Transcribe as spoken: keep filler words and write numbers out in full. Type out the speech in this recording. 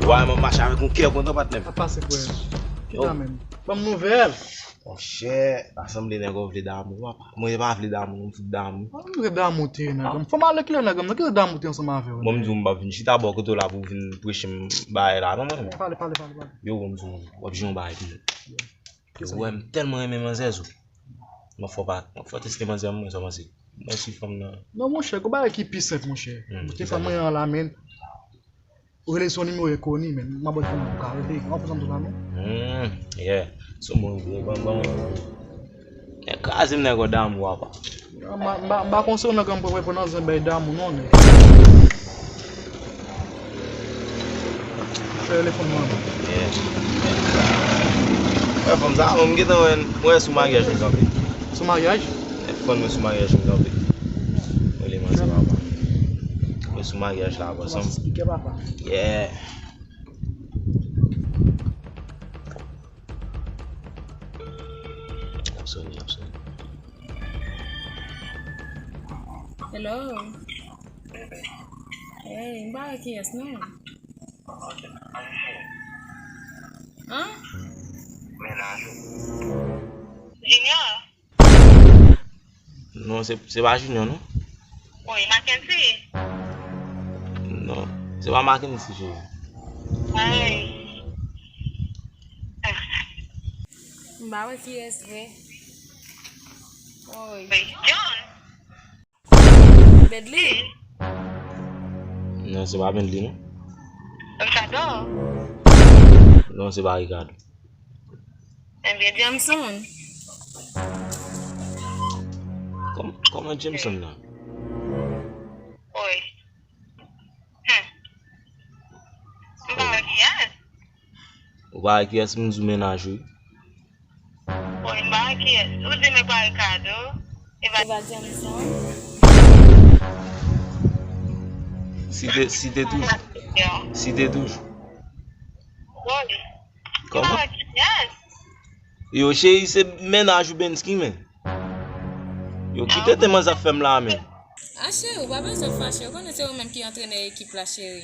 Wè, m ap mache avèk yon kè kontan, patnè m. Sa pase, frè? Yo. Kisa menm? Ban m nouvèl. Monchè, pa sanble nèg yo vle damou, papa. Mwen pa vle damou, m fout damou. An, m vle damou te, nèg m. Fò m ale kilè, nèg m, nan kilè damou te ansanm avè w? Bon, m di w, m p ap vin chita bò kote w la pou w vin preche m bagay la, non, mwen. Pale, pale, pale, pale. Yo, bon, m di w, w ap jwenn yon bagay tou. Yo, wè, m tèlman renmen manzè, zo. M ap fè w pa, m ap fè w teste manzè, mwen, sa w panse? Mwen si fanm nan. Non, monchè, gon bagay ki pi senp, monchè. Hmm, ki fanm mwen an la, men. Ou rele sou nimewo enkoni, men. M ap ba w fanm nan pou ka rele. An, pou sa m tou la, non? Hmm, yeah. Sou moun vye, ban, ban mwen. Nèg kraze m, nèg yo damou, papa. M pa, m pa, m pa konn si w nan gang pou w nan zòn bay damou, non, nèg. Fè telefòn mwen. Yeah. Wè, fanm sa, mwen, m gentan wè, m wè sou maryaj m kanpe. Sou maryaj? Telefòn mwen sou maryaj m kanpe. Mwen li manti, papa. Mwen sou maryaj la, papa, sanm. Spikè, papa. Yeah. Ap sone, ap sone. Hello. Hey, m pa wè kiyès non. An? Junior. Non, se, se pa Junior, non. Wi, Mackenzie. Non, se pa Mackenzie, cheri. Ay. M pa wè kiyès vre. Wi. John. Bedly. Non, se pa Bedly, non. Ricardo. Non, se pa Ricardo. Ebyen, Jameson. Kòm-, kòman Jameson nan? Wi. Hmm. M pa wè kiyès. Ou pa wè kiyès, m di w mennaj ou. Wi, m pa wè kiyès. Ou di m e pa Ricardo, e pa Jameson. Site, site toujou. Site toujou. Wi. Kòman? Yo, cheri, se mennaj ou Bensky, men. Yo, kite te manzè ap fè m la, men. A, cheri, ou pa bezwen fache. Ou konnen se ou menm ki antrenè ekip la, cheri.